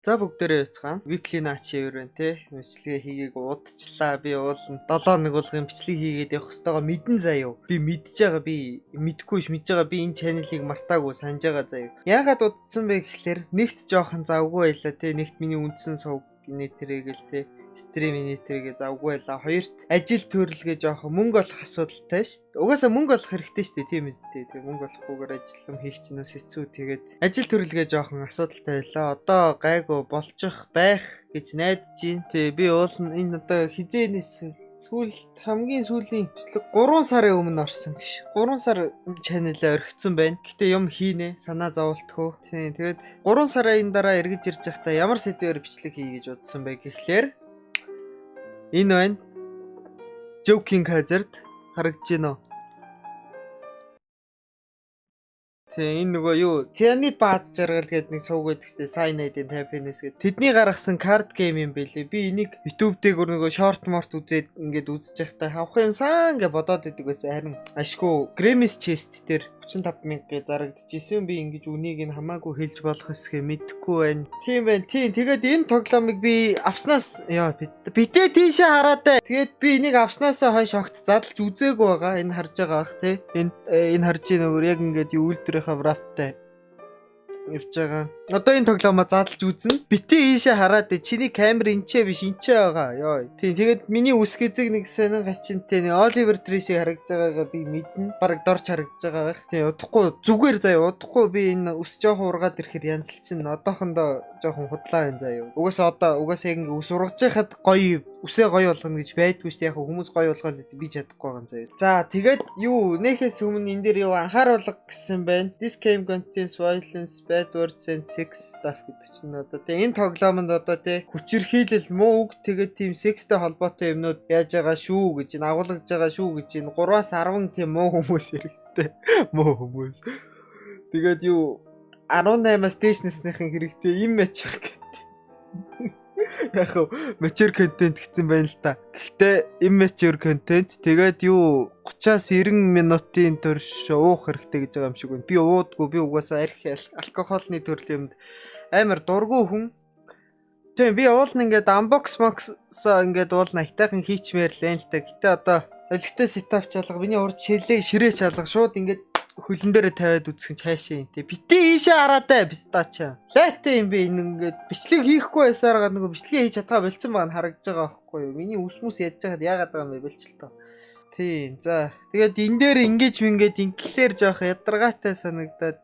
За, бүгдээрээ яцгаана. Weekly Night Shiver байна те. Бичлэгээ хийгээг удчлаа. Би уулна 7 хоног болгон бичлэг хийгээд явах хэвтэйгаа мэдэн заяо. Би мэдж байгаа, би мэдгүй ш мэдж байгаа, би энэ channel-ыг мартаагүй санаж байгаа заяо. Яагаад удцсан бэ гэхлээр нэгт жоохон завгүй байлаа те. Нэгт миний үндсэн сувг нэтрэгээл те, stream нэтрэгээ завгүй байлаа. Хоёрт ажил төрөлгээ жоохон мөнгө олох асуудалтай ш. Угаасаа мөнгө олох хэрэгтэй шүү дээ, тийм үстэй. Тэгээ мөнгө олохгүйгээр ажил юм хийх чинь бас хэцүү. Тэгээд ажил төрөлгээ жоохон асуудалтай байлаа. Одоо гайгүй болчих байх гэж найдаж байна. Тэгээ би уулна энэ одоо хизээнээс сүүл хамгийн сүүлийн бичлэг 3 сарын өмнө орсон гэж. 3 сар channel-аа орхицсан байна. Гэтэ юм хийнэ, санаа зовлтгоо. Тийм, тэгээд 3 сарын дараа эргэж ирж байхдаа ямар сэдвээр бичлэг хий гэж бодсон бэ гэхлээр энэ байна. Joking Hazard харагдаж байна уу? Тэгээ энэ нөгөө юу, Цианид бааз жаргал гэдэг нэг сувг байдаг шүү дээ. Cyanide and Happiness гэдэг. Тэдний гаргасан card game юм бэлээ. Би энийг YouTube дээр нөгөө short mort үзээд ингээд үзэж байхдаа авах юмсан гэж бодоод идэг байсан. Харин ашгүй Grammys Chest дээр 35 мянга гэж зарагдчихсэн. Би ингэж үнийг нь хамаагүй хэлж болох эсхэ мэдэхгүй байна. Тийм байна. Тийм. Тэгээд энэ тоглоомыг би авснаас яа битээ тийшээ хараад бай. Тэгээд би энийг авснаасаа хойш огт задлж үзээгүй байгаа. Энэ харж байгаа бах тий. Энэ харж байгаа нөгөө яг ингээд юу үйлдвэрийнхаа wrap-тай явж байгаа. Одоо энэ тоглоомоо задлж үзнэ. Битээ ийшээ хараад бай. Чиний камер энчээ биш, энчээ байгаа. Йой. Тийм, тэгээд миний үс гэзэг нэг сонин гачинтэй нэг Оливер Три шиг харагдаж байгаагаа би мэднэ. Бараг дорч харагдаж байгаа байх. Тийм, удахгүй зүгээр заяа. Удахгүй би энэ үс жоохон ургаад ирэхээр янзалчин. Одоохондоо жоохон худлаа байна заяа. Угаасаа одоо угаасаа яг ингээ үс ургаж байхад гоё үсээ гоё болгоно гэж байдгүй шүү дээ. Яг хүмүүс гоё болгоод би чадахгүй байгаа юм заяа. За, тэгээд юу нээхээс өмнө энэ дээр юу анхааруулга гэсэн байна. This game contains violence, bad words and sex stuff гэдэг чинь одоо тэгээ энэ тоглоомонд одоо тий хүчирхийлэл, муу үг, тэгээд тийм секстэй холбоотой юмнууд яаж байгаа шүү гэж, агуулгаж байгаа шүү гэж, энэ 3-аас 10 тийм муу хүмүүс хэрэгтэй. Муу хүмүүс. Тэгээд юу 18-аас дээш насныхан хэрэгтэй, immature гэдэг. Яг хав mature content гэсэн байна л та. Гэхдээ immature content, тэгээд юу 30-аас 90 минутын турш уух хэрэгтэй гэж байгаа юм шиг байна. Би уудгүй, би угаасаа арх алкогоолны төрлийн юмд амар дургүй хүн. Тийм, би уулна ингээд unbox box ингээд уулна айтайхан хийчмээр л энэ л та. Гэтэ одоо олигтой setup чалга, миний урд шилээ ширээ чалга, шууд ингээд хөлн дээрээ тавиад үзэх нь цаашаа юм те. Битээ ийшээ хараатай пистача. Лайтай юм би энэ ингээд бичлэг хийхгүй байсаар нөгөө бичлэгээ хийж чадгаа болцсон байгаа нь харагдаж байгаа байхгүй юу? Миний үс мүс ядж байхад яагаад байгаа юм бэ болчлоо. Тийм. За. Тэгээд энэ дээр ингэж мингээд инглээр жоох ядаргаатай санагдаад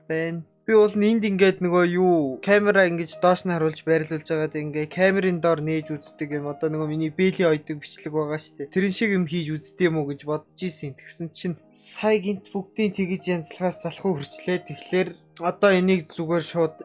байна. Би бол энд ингээд нөгөө юу камера ингэж доош нь харуулж байрлуулж байгаад ингээ камерын доор нээж үздэг юм. Одоо нөгөө миний бэли ойдог бичлэг байгаа шүү дээ. Тэрэн шиг юм хийж үздэг юм уу гэж бодож исэн. Тэгсэн чинь сая гинт бүгдийн тэгэж янзлахаас залхуу хөрчлээ. Тэгэхээр одоо энийг зүгээр шууд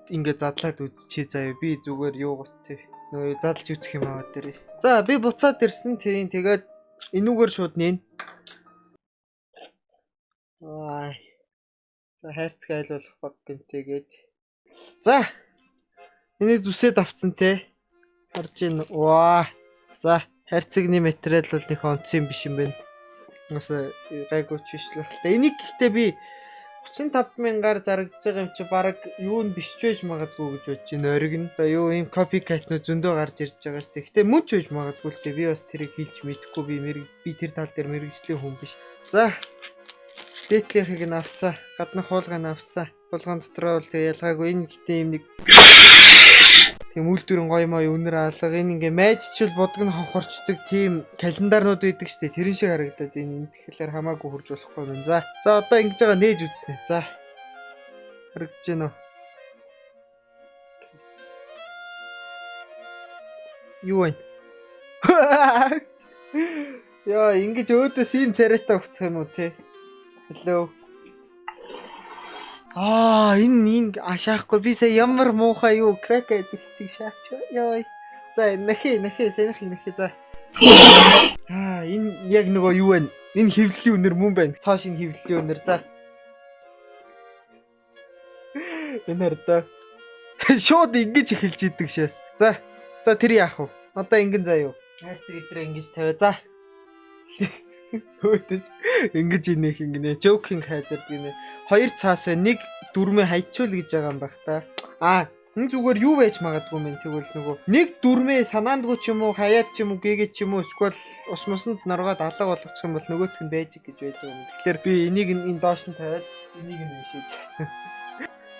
ингээ задлаад үзчихье заяа. Би зүгээр юу гот нөгөө задлж үзэх юм аа дээр. За, би буцаад ирсэн. Тийм, тэгээд энүүгээр шууд нээн. Аа. За, хайрцаг айл болох баг гэнтэйгээд. За. Энийг зүсээд авцсан те. Харж ийн. Ваа. За, хайрцагны материал бол нэг онцсон биш юм байна. Бас гайгүй ч биш л. Энийг гэхдээ би 35 мянгаар зарагдж байгаа юм чи баг юу нь биш ч байж магадгүй гэж бодож байна. Ориг нь. Одоо юу ийм copycat-нууд зөндөө гарч ирж байгаа шүү дээ. Гэтэ мөн ч байж магадгүй л дээ. Би бас тэрийг хэлж мэдэхгүй. Би тэр тал дээр мэрэгжлийн хүн биш. За, дээдлийнхийг нь авсан. Гаднах хуулгыг нь авсан. Хуулган дотроо бол тэгээ ялгаагүй энэ гэтээ юм нэг тийм үйлдвэрэн гоё мой үнэр алга, энэ ингээ майжчвал будаг нь хавхарчдаг тийм календарнууд байдаг шүү дээ. Тэрэн шиг харагдаад энэ тэгэхээр хамаагүй хурж болохгүй юм. За. За, одоо ингэж байгаа нээж үзнэ. За. Харагдаж байна уу? Юу вэ? Яа, ингэж өөдөөс энэ царайтай өгөх юм уу те? Hello. Аа, энэ шаахгүй, би сая ямар муухай юу crack гэдэг чиг шаач. Йой. За, нахи нахи саяхын нахи, за. Аа, энэ яг нөгөө юу вэ? Энэ хэвлэлийн үнэр мөн байна. Цоо шинэ хэвлэлийн үнэр, за. Энэ хардаа. Шууд ингэж эхэлж идэг шээс. За. За, тэр яах вэ? Одоо ингэн заа юу? Хайрцаг идрээ ингэж тавиа. За. Өөдөөс ингэж инех ингэнэ. Joking Hazard гинэ. Хоёр цаас байна. Нэг дүрмээ хайчуул гэж байгаа юм баг та. Аа. Энэ зүгээр юу байж магадгүй мэн, тэгвэл нөгөө нэг дүрмээ санаандгүй ч юм уу, хаяад ч юм уу, гээгээ ч юм уу, эсвэл ус мусанд норгоод алга болгочих юм бол нөгөөх нь байж гэж байж байгаа юм. Тэгэхээр би энийг энэ доош нь тавиад энийг нь уншиж.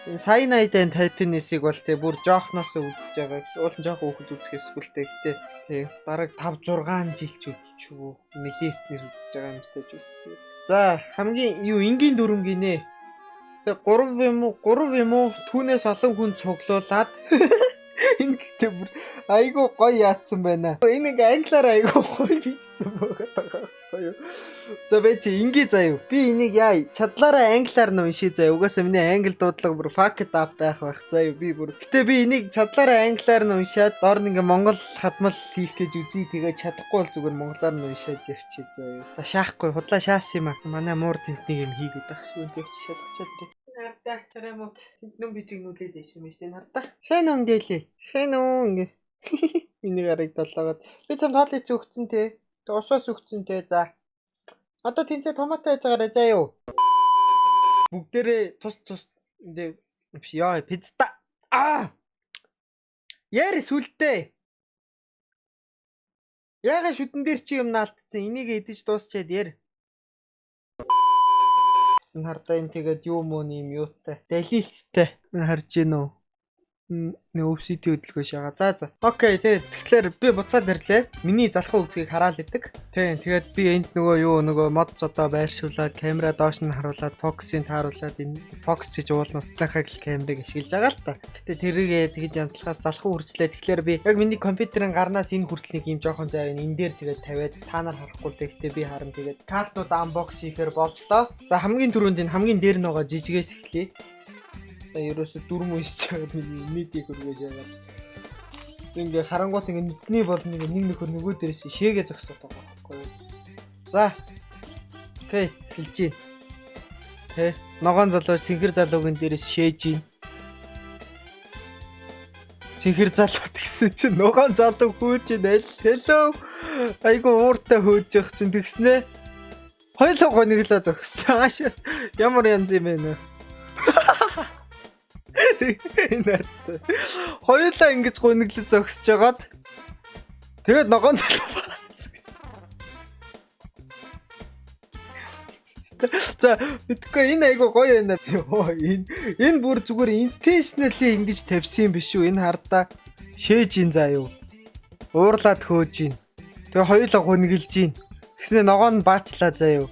Энэ Cyanide and Happiness-ыг бол те бүр жоохноос үзэж байгаа. Уул нь жоох хүүхэд үзэх ёсгүй л те. Гэтэ тий бараг 5 6 жил ч үзчихв. Нилээ эртнээс үзэж байгаа юм ч бас. За, хамгийн юу энгийн дүрм гинэ. Тэгээ 3 юм уу, 3 юм уу, түүнээс олон хүн цуглуулад энэ гэтээ бүр айгу гоё яатсан байна. Энэ ингээ англиар айгу гоё бичсэн байгаа байхгүй юу? За, бэ чи ингээ заяа. Би энийг яа чадлаараа англиар нь уншия заяа. Угаасаа миний англи дуудлага бүр fucked up байх байх заяа. Би бүр. Гэтэ би энийг чадлаараа англиар нь уншаад доор нь ингээ монгол хадмал хийх гэж үзье. Тэгээ чадахгүй бол зүгээр монголоор нь уншаад явчих заяа. За, шаахгүй худлаа шаасан юм а. Манай муур тэнд нэг юм хийгээд байх шиг үн явчих шалгачаад. Нардаа тарамут тэнд нүм бичиг нүлээд байсан юм шүү дээ, нардаа. Хэн өнгөлээ? Хэн өнгө? Миний гарыг долоогоод би чамд хоол ич өгцөн те. Тэг усаас өгцөн те. За. Одоо тэнцээ томато яж байгаарай заа юу. Бүгдээрээ тус тус ингээ биш ёо пицца. Аа. Яри сүлдээ. Яга шүдэн дээр чи юм наалтцсан. Энийг идэж дуусчаад яр. Энэ хардаа энэ тэгээд юу мөн юм юутай. Далилттай. Харж гин үү? Нэ OCD хөдөлгөөн шагаа. За. Okay, тэгээд тэгэхээр би буцаад ирлээ. Миний залхуу үзгийг хараал идэг. Тийм, тэгээд би энд нөгөө юу нөгөө мод зодоо байршуулад, камера доош нь харуулад, focus-ыг тааруулаад, энэ focus гэж уул нуцлынхаа гэл камерыг ашиглаж байгаа л та. Гэтэ тэрийг тэгж ямтлахаас залхуу үржлээ. Тэгэхээр би яг миний компьютерын гарнаас энэ хүртэл нэг юм жоохон зай байна. Энэ дээр тэгээд тавиад та нар харахгүй л дээ. Гэтэ би харна, тэгээд картууд unbox хийхээр боллоо. За, хамгийн түрүүнд энэ хамгийн дээр нь байгаа жижигээс эхлэе. За, ерөөсө дүрм уншиж байгаа миний медийг хөргөж яагаад. Ингээ харангуут ингээ нүдний бол нэг нэг нөхөр нөгөө дээрээс шээгээ зогсоод байгаа байхгүй юу. За. Okay, эхэлж байна. Тэ. Ногоон залуу цэнхэр залуугийн дээрээс шээж гин. Цэнхэр залуу тэгсэн чинь ногоон залуу хөөж ин аль hello. Айгу ууртай хөөж явах чинь тэгснэ. Хоёлоо гониглаа зогссон. Аашаас ямар янз юм бэ нэ. Энэ артай. Хоёулаа ингэж гуниглаж зогсож жагаад тэгээд ногоон залуу баасан гэж. За, мэдгүй энэ айгу гоё байна. Йоо, энэ бүр зүгээр intentionally ингэж тавьсан юм биш үү? Энэ хардаа шээж ин заа юу. Уурлаад хөөж ин. Тэгээ хоёулаа гуниглж ин. Тэгснэ ногоон нь баачлаа заа юу.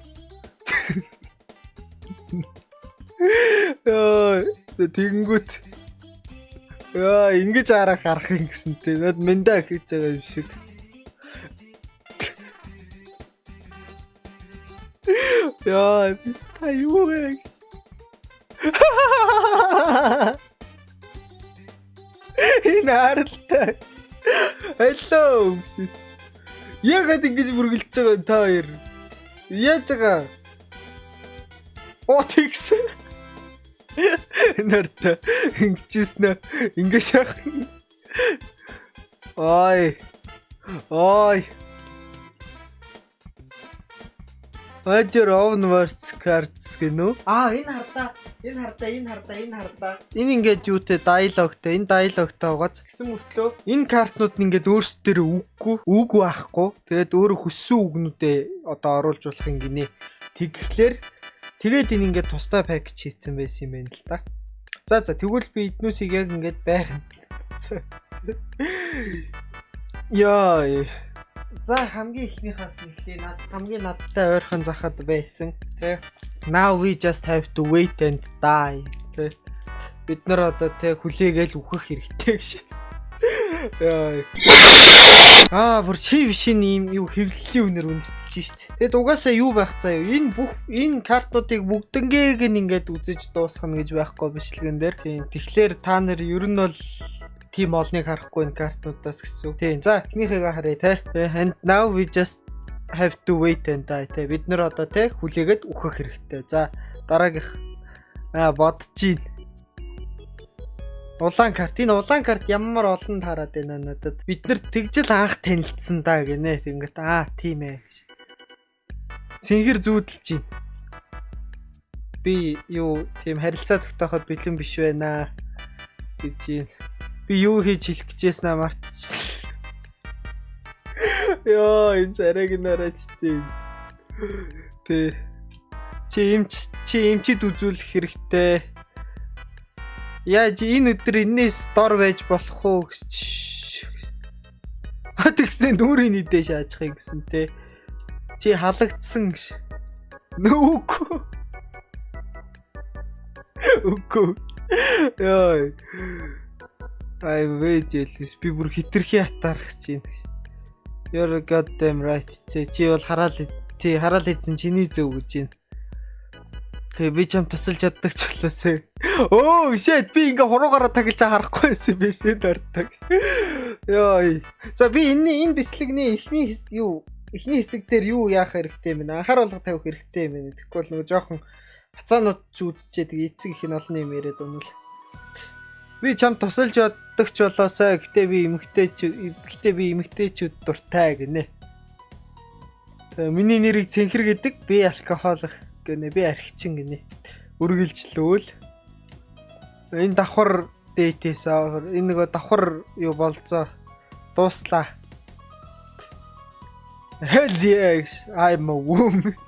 Йоо, тэгэнгүүт яа ингэж арах гарах юм гэсэн тэ. Над мэндэ хийж байгаа юм шиг. Яа, биста юу вэ гэж. Энэ аралтай. Hello. Яагаад ингэж бүргэлж байгаа юм та хоёр? Яаж байгаа? Оо, тэгсэн. Нартай ингэжсэн ээ. Ингэж яах. Ой. Ой. Major own words cards гэнэ үү? Аа, энэ хардаа, энэ хардаа, энэ хардаа, энэ хардаа. Энэ ингээд юутэй диалогтой, энэ диалогтой байгааз гэсэн мөртлөө энэ картнууд нь ингээд өөрсдөө үггүй, үг байхгүй. Тэгээд өөрөө хүссэн үгнүүдээ одоо оруулж болох юм гинэ. Тэгэхлээр тэгээд энэ ингээд тусдаа package хийцэн байсан юм байна л да. За, тэгвэл би эднүсийг яг ингээд байрна. Яа. За, хамгийн эхнийхээс нэхлээ. Над хамгийн надтай ойрхон захад байсан. Тэ. Now we just have to wait and die. Тэ. Бид нар одоо тэ хүлээгээл үхэх хэрэгтэй гэж. Яа. Аа, бүр шив шин ийм юу хэвлэлийн үнэр үнэртэж шít. Тэгэд угаасаа юу байх заа юу? Энэ бүх энэ картнуудыг бүгднгээг нь ингээд үзэж дуусгах гэж байхгүй бичлэгэн дээр. Тийм. Тэгэхээр та нар ер нь бол тийм олныг харахгүй энэ картнуудаас гэсэн үг. Тийм. За, эхнийхээ харъя те. And now we just have to wait and die те. Бид нар одоо те хүлээгээд үхэх хэрэгтэй. За, дараагийнх. Аа, бодож гин. Улаан карт. Энэ улаан карт ямар олон таарад байна надад. Бид нар тэгжил анх танилцсан да гинэ. Ингээд аа, тийм ээ гэж. Цэнхэр зүүдэлж гин. Би юу тийм харилцаа тогтооход бэлэн биш байна гэж гин. Би юу хийж хэлэх гэжсэн аа мартчихлаа. Йоо, энэ царайг нь хараач тий. Тэ. Чи эмчид үзүүлэх хэрэгтэй. Яаж энэ өдөр энэс дор байж болох уу гэж. Тэгснэ нүрийн идэ шаачих юм гэсэн те. Чи халагдсан гэж. Нүггүй. Үгүй. Йой. Ай вэжэлс би бүр хитрхи атаарах чинь. You're goddamn right. Чи бол хараал тий хараал хийсэн чиний зөв гэж байна. Тэгээ би чам тусалж чаддаг ч болоосэй. Өө shit, би ингээ хуруугаараа таглаж харахгүй байсан юм биш энэ дортог. Йой. За, би энэ энэ бичлэгний эхний юу эхний хэсэг дээр юу яах хэрэгтэй юм бэ? Анхааруулга тавих хэрэгтэй юм байна. Тэгэхгүй бол нөгөө жоохон хацаанууд ч үзчихээ тэгээ эцэг их нь олон юм яриад унал. Би чам тусалж чаддаг ч болоосай. Гэтэ би эмэгтэйчүүд дуртай гинэ. Тэгээ миний нэрийг Цэнхэр гэдэг. Би alcoholic гинэ. Би архичин гинэ. Үргэлжлүүл. Энэ давхар date ээс энэ нөгөө давхар юу болцоо дууслаа. Hell yes, I'm a woman.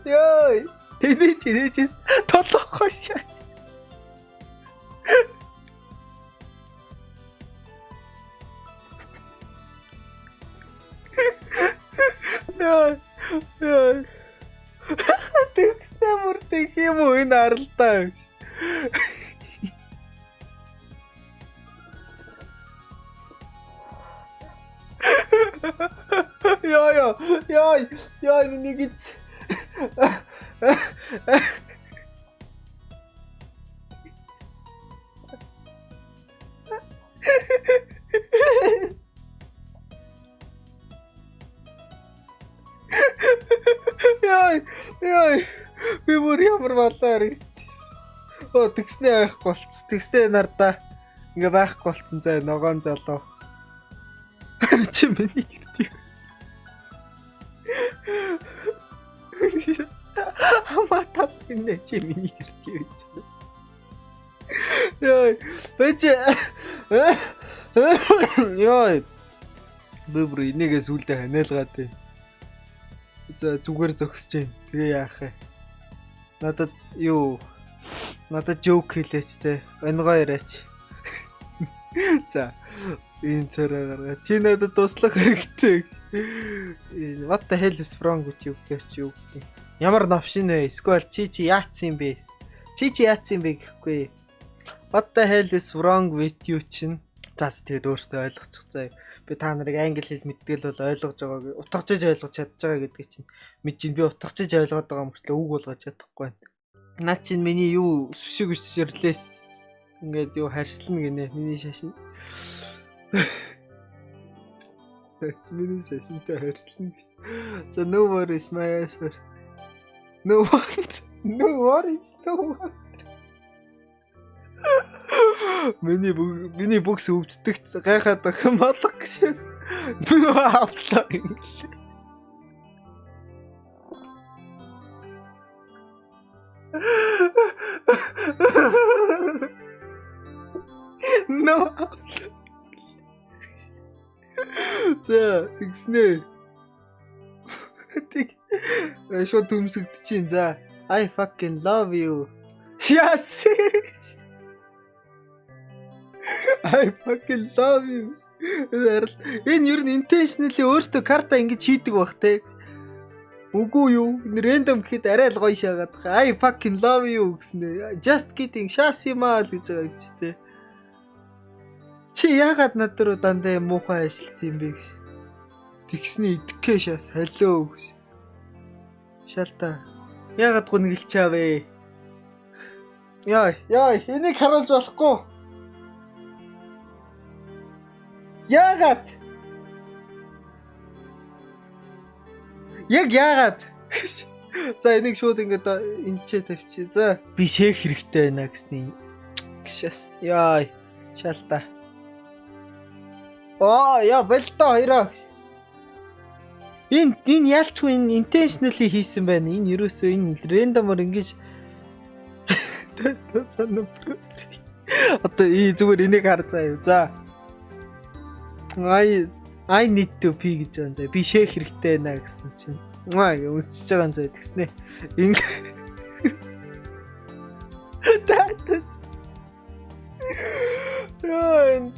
Йой. Тэний чи толгой шаа. Йой. Йой. Тэгсэн бүр тэг юм уу энэ аралдаа гэж. Йой ёо ёо, миний гиз. Яй яй, би бүр ямар балаа харагд. Оо, тэгснээ байхгүй болцсон. Тэгснээ нардаа ингээ байхгүй болцсон заа ногоон залуу. Чи миний гэрт юу? Хамаа тав гинэ, чи миний гэрт юу гэж. Яй, бэж. Яй. Би бүр энийгээ сүулдэ ханиалгаад байна. За, зүгээр зогсож байна. Тэгээ яах вэ? Надад юу надад joke хэлээч те. Онгоо яриач. За, энэ царай гаргаа. Чи надад туслах хэрэгтэй. What the hell is wrong with you гэх чи юу гэдэг. Ямар новшин вэ? Эсвэл чи яатсан юм бэ? Чи яатсан юм бэ гэхгүй. What the hell is wrong with you чинь. За, тэгээд өөртөө ойлгочих заяа. Би та нарыг англи хэл мэддэг л бол ойлгож байгааг утгачиж ойлгож чадж байгаа гэдгийг чинь мэдэж чинь, би утгачиж ойлгоод байгаа мөртлөө үг болгож чадахгүй байна. Наад чинь миний юу сүшиг өчрлээс ингээд юу харьслана гинэ миний шашин. Миний шашинтай харьслана. За, no worries, my ass hurt. No one. No worries, no one. Миний бүкс өвддөгт гайхаад байх юм алга гэшээс. Нөө авлаа инглээ. No. За, тэгснэ. Тэг. Шууд төмсөгдөж чинь за. I fucking love you. Yes. I fucking love you. Энэ ер нь intentionally өөртөө карта ингэж хийдэг бах те. Үгүй юу? Энэ random гэхэд арай л гоё шаагаад. I fucking love you гэснэ. Just kidding. Шаасимаа л гэж байгаа юм чи те. Чи яагаад над руу дандаа юм муухай ажилт юм бэ? Тэгсний идэхээ шаас халио гэж. Шалта. Яагаад гүнгэлчаа вэ? Яа, яа, энийг харуулж болохгүй. Яагаад? Яг яагаад? За, энийг шууд ингээд энэ ч тавьчих. За, би shake хэрэгтэй байна гэсний. Гшээс. Яа, шалта. Оо, яа, болтой хоёроо. Энэ ялчгүй энэ intentionally хийсэн байна. Энэ ерөөсөө энэ random ор ингэж Son Одоо и зүгээр энийг хар заа юу. За. I need to pee гэж байгаа юм заа. Би шээх хэрэгтэй байна гэсэн чинь. Маа гэж өсөж байгаа юм заа тэгснэ. Ингээ Татас. Яа, энэ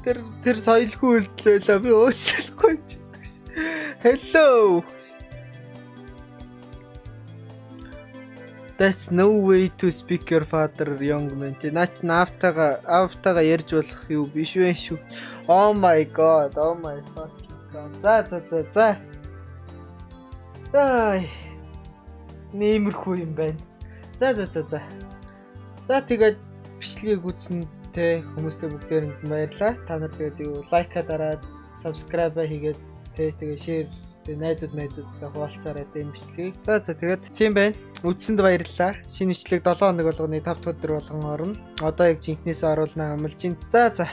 тэр соёлгүй үйлдэл байлаа. Би өөсөлгүй ч гэдэг ш. Hello. That's no way to speak your father, young man. Тэ наач аавтайгаа ярьж болох юу биш вэ шүү. Oh my God. Oh my fucking God. За за за за. Ай. Нэмэрхүү юм байна. За за за за. За, тэгээд бичлэгийг үзсэн те хүмүүстээ бүгдээрэнд баярлалаа. Та нар тэгээд юу like аа дараад, subscribe хийгээд те, тэгээд share, тэгээ найзуудтай хуваалцаарай те энэ бичлэгийг. За за, тэгээд тийм байна. Үзсэнд баярлалаа. Шинэ бичлэг 7 хоног болгоны 5 дахь өдөр болгон орно. Одоо яг жинхнээсээ оруулнаа амлаж байна. За за.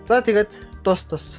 За, тэгээд тус тус.